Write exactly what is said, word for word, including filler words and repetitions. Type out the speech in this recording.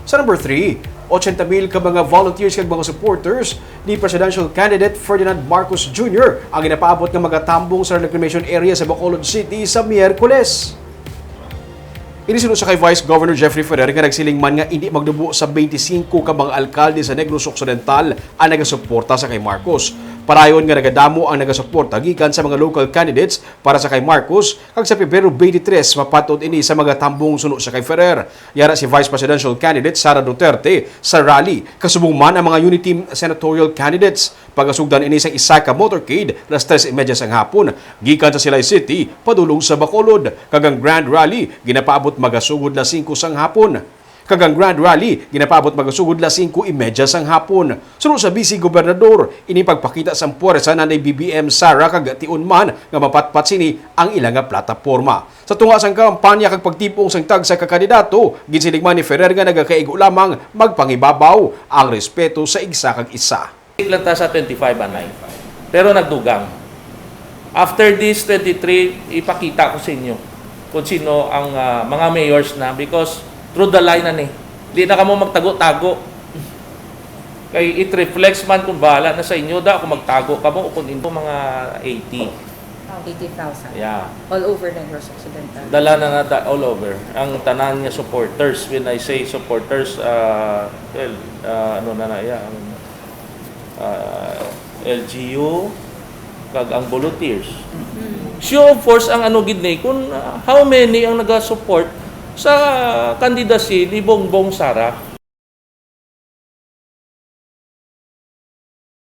Sa number three, ochenta mil ka mga volunteers kag mga supporters ni presidential candidate Ferdinand Marcos Junior ang ginapaabot nga magatambong sa reclamation area sa Bacolod City sa Miyerkules. Ini suno sa kay Vice Governor Jeffrey Ferrer nga nagsiling man nga indi magdubo sa twenty-five ka mga alkalde sa Negros Occidental ang nagasuporta sa kay Marcos. Padayon nga nagadamo ang nagasuporta gikan sa mga local candidates para sa kay Marcos, kag sa Pebrero twenty-three mapat-on ini sa magatambong suno sa kay Ferrer. Yara si Vice Presidential Candidate Sara Duterte sa rally, kasubong man ang mga Unity Senatorial Candidates. Pagasugdan ini sa isa ka motorcade las tres y media sang hapon, gikan sa Silay City padulong sa Bacolod, kag ang Grand Rally ginapaabot magasugod las singko sang hapon. Kag ang Grand Rally ginapaabot magasugod las singko y media sang hapon. Suno sa Vice Gobernador, ini pagpakita sang puwersa nanay B B M Sara kag tion man nga mapatpat sini ang ila nga plataporma. Sa tunga sang kampanya kag pagtipong sang tagsa ka kandidato, ginsiling man ni Ferrer nga nagakaigo lamang magpangibabaw ang respeto sa igsa kag isa. Lang ta sa twenty-five, anay. Pero nagdugang. After this twenty-three, ipakita ko sa inyo kung sino ang, ah, mga mayors na, because through the line na ni. Di na kamo magtago-tago. Kay it reflects man kung bahala na sa inyo da kung magtago kamo o kung inyo mga eighty. Eighty thousand. Yeah. All over Negros Occidental. Dala na nata all over. Ang tanan nga supporters, when I say supporters, ah, well, ah, ano na na, yeah, ang, ah, L G U, kag ang volunteers. Mm. Show of force ang ano gid ni, kung, ah, how many ang naga-support sa candidacy ni Bongbong Sara.